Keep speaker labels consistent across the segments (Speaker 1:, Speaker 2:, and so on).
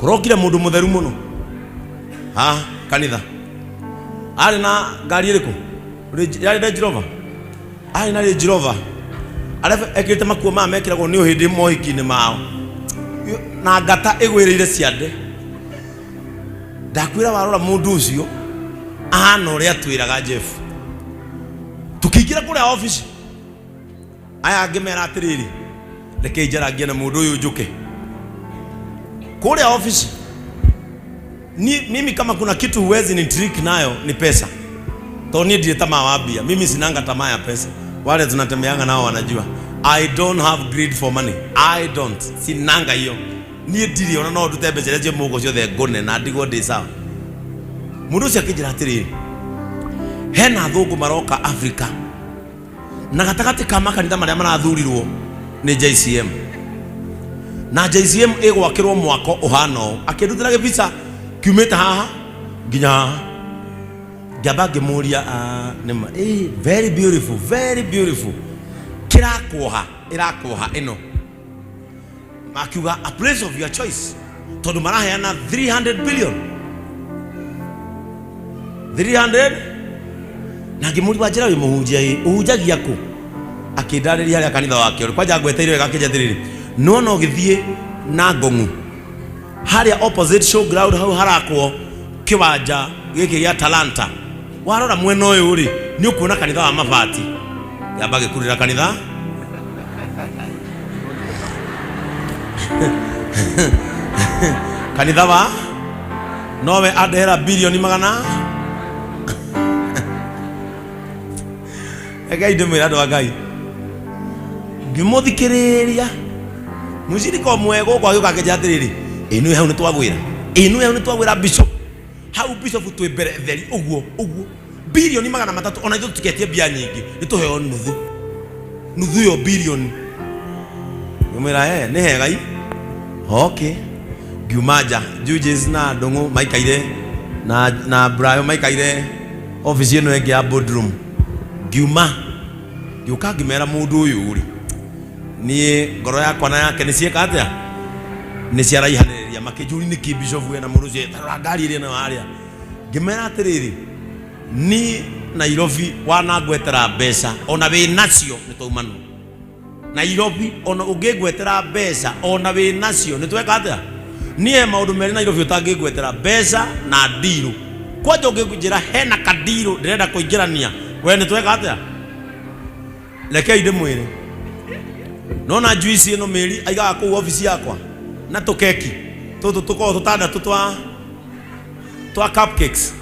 Speaker 1: Kũrokire mũndũ mũtheru mũno haha kanitha, arĩ na ngari ĩrĩkũ? Yarĩ Range Rover, arĩ na Range Rover, arĩa ekĩrĩte makuo maya mekĩragwo nĩ ũhĩndĩ mohiki-inĩ mao, na ngata ĩgwĩrĩire ciande. Ndakwĩra warora mũndũ ũcio ahana ũrĩa atwĩraga Jeff. Tũkĩingĩra kũrĩa obici, aya angĩ mera atĩrĩrĩ, reke njarangie na mũndũ ũyũ njũke kũrĩa obici. Ni, mimi kama kuna kitu huwezi ni trick nayo ni pesa. To niĩ ndirĩ tamaa wa mbia. Mimi sinanga tamaa ya pesa. Wale tunatembeanga nao wanajua. I don't have greed for money. I don't. Sinanga hiyo. Niĩ ndirĩ ona no ndute mbeca iria ciĩ mũhuko ciothe ngũne na ndigwo ndĩ sawa. Mũndũ ũcio akĩnjĩra atĩrĩrĩ, hena athũngũ maroka Afrika na gatagatĩ ka makanitha marĩa marathurirwo nĩ JCM, na JCM ĩgwakĩrwo mwako ũhana ũũ. Akĩndutĩra gĩbica kiumĩte haha nginya haha. Ngĩamba ngĩmũria, "Ah, nĩ ma eh, very beautiful, very beautiful, kĩrakuoha ĩrakuoha ĩno?" Akiuga, "A place of your choice," tondũ maraheana 300 billion, 300. Na ngĩmũria, "Wanjĩra wĩ mũhunjia ĩ, ũhunjagia kũ?" Akĩndarĩria harĩa kanitha wake ũrĩ. Kwanja ngweteire wega, akĩnjĩra atĩrĩrĩ, "Nĩwona ũgĩthiĩ na ngong'u harĩa opposite showground, hau harakwo kĩwanja gĩkĩ gĩa Talanta, warora mwena ũyũ rĩ, nĩ ũkuona kanitha wa mabati." Yamba gĩkurĩra kanitha kanitha wa nowe andehera bilioni magana. Rekei ndĩmwĩre andũ a Ngai, ngĩmũthikĩrĩria mũcirika ũmwe gũkũ agĩũka akĩnjĩra atĩrĩrĩ, "Ĩ nĩwe hau nĩtwagwĩra, ĩ nĩwe hau nĩtwagwĩra bishop, hau bishop twĩ mbere theri ũguo ũguo, bilioni 300, ona ithuĩ tũtiketie mbia nyingĩ, nĩ tũheo nuthu nuthu yo bilioni." Ngĩmwĩra, "Eh, nĩ hega i, okay." Ngiuma nja, Judges na Ndũng'ũ maikaire na Brayo maikaire obici ĩno ĩngĩ ya boardroom. Ngiuma ngĩũka ngĩmera, mũndũ ũyũ rĩ, niĩ ngoro yakwa na yake nĩ ciĩka atĩa, nĩ ciaraihanĩrĩria. Makĩnjũria, "Nĩkĩ bishop wena mũndũ ũcio? Tarora ngari ĩrĩa nayo harĩa." Ngĩmera atĩrĩrĩ, ni Nairobi wanangwetera mbeca ona wĩ nacio nĩ twaumanwo Nairobi, ona ũngĩngwetera mbeca ona wĩ nacio nĩ tweka atĩa. Niĩ he maũndũ merĩ Nairobi ũtangĩngwetera, mbeca na ndirũ. Kwanja ũngĩnjĩra hena kandirũ ndĩrenda kũingĩrania, we nĩ tweka atĩa. Rekei ndĩmwĩre, nona juice ĩno mĩri aigaga kũu obici yakwa na tũkeki tũtũ tũkoragwo tũtandatũ twa cupcakes.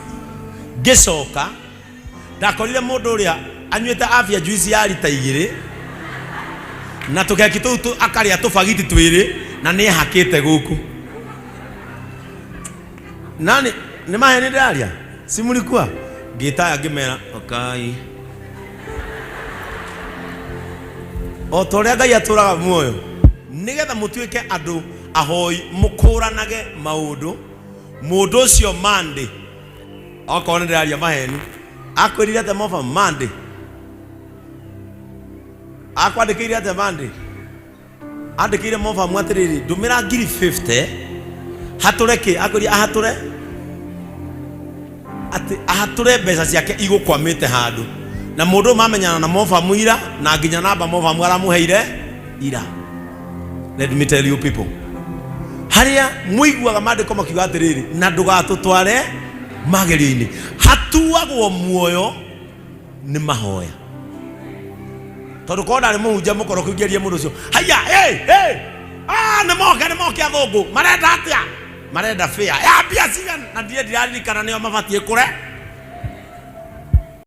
Speaker 1: Ngĩcoka ndakorire mũndũ ũrĩa anyuĩte afia juice ya rita 2 na tũkeki tũu akarĩa tũbagiti twĩrĩ na nĩ ehakĩte gũkũ. Nani nĩ maheni ndĩraria? Simulikuwa ngĩtaya ngĩmera, "Okai." O ta ũrĩa Ngai atũraga muoyo, nĩgetha mũtuĩke andũ ahoi, mũkũranage maũndũ. Mũndũ ũcio Monday, okorwo nĩ ndĩraria maheni, akwĩrire atĩa? Moba Monday akwandĩkĩire atĩa? Monday andĩkĩire mobamu atĩrĩrĩ, "Ndũmĩra ngiri 50 hatũre kĩ?" Akwĩrire ahatũre atĩ ahatũre mbeca ciake igũkwamĩte handũ, na mũndũ ũyũ mamenyana na mobamu ira, na nginya namba mobamu aramũheire ira. Let me tell you people, harĩa mũiguaga maandĩko makiuga atĩrĩrĩ, "Na ndũgatũtware magerio-inĩ," hatuagwo muoyo nĩ mahoya, tondũ korwo ndarĩ mũhunjia mũkoroku ingĩaria mũndũ ũcio, "Haiya, hey, hey, ah, nĩ moke, nĩ moke athũngũ, marenda atĩa? Marenda fare ya mbia cigana?" Na ndirĩ ndiraririkana nĩo mabatiĩ kũre.